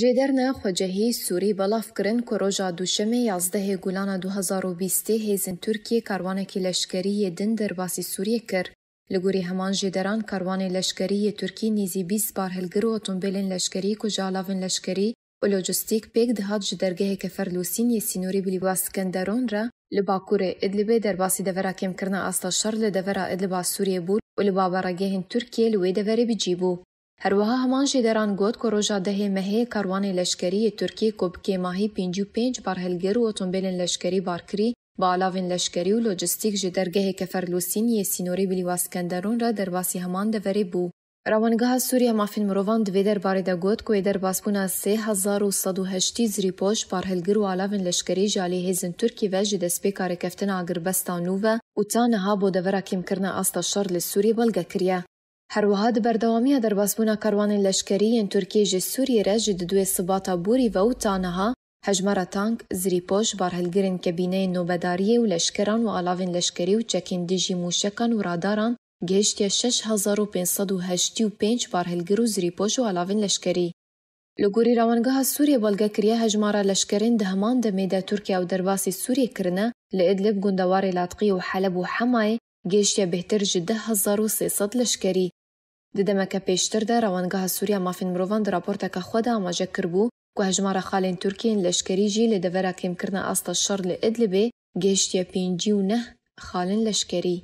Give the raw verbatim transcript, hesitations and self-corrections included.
Jêderna xwecehî Sûrî belav kirin ku roja Duşemê yazdehê Gulana du hezar û bîstê hêzên Tirkiyê karwanekî leşkerî yê din derbasî Sûriyê kir. Li gorî heman jêderan, karwanê leşkerî yê Tirkî nîzî bîst barhilgir û otomobîlên leşkerî ku ji alavên leşkerî û lojistîk pêk dihat ji dergehê Keferlûsîn yê sînorî bi lîwa Skenderon re li bakurê Idlibê derbasî devera kêmkirina asta şer li devera Idliba Sûriyê bû û li baberegehên Tirkiyê li wê deverê bi cî bû. Her wiha heman jêderan got ku roja dehê mehê karwanê leşkerî yê Tirkî ku bi kêmahî pêncî û pênc barhilgir û otomobîlên leşkerî bar kirî, bi alavên leşkerî û lojistîk ji dergehê Keferlûsîn yê sînorî bi lîwa Skenderon re derbasî heman deverê bû. Rawengeha Sûrî ya Mafên Mirovan di vê derbarê de got ku wê derbasbûna sê hezar û sed û heştî zirîpoş, barhilgir û alavên leşkerî ji alî hêzên Tirkî ve ji destpêka rêkeftina agirbesta nû ve û ta niha bo devera kêmkirina asta şer li Sûriyê belge kiriye. Her wiha di berdewamiya derbasbûna karwanên leşkerî yên Tirkiyê ji Sûriyê re ji di duê Sibata borî ve û ta niha hejmara tank, zirîpoş, barhilgirên kebîneyên nobedariyê û leşkeran û alavên leşkerî û çekên dijî mûşekan û radaran gihiştiye şeş hezar û pênc sed û heştî û pênc barhilgir û zirîpoş û alavên leşkerî. Li gorî Rawengeha Sûriyê belge kiriye, hejmara leşkerên di heman demê de Tirkiye ew derbasî Sûriyê kirine, li Idlib, gundewarê Latqî û Heleb û Hemayê gihiştiye bêhtir ji deh hezar û sê sed leşkerî. Di demeke pêştir de, Rawengeha Sûrî ya Mafên Mirovan di raporteke xwe de amaje kiribû ku hejmara xalên Tirkiyê yên leşkerî jî li devera kêmkirina asta şer li Idlibê gihiştiye pêncî û neh xalên leşkerî.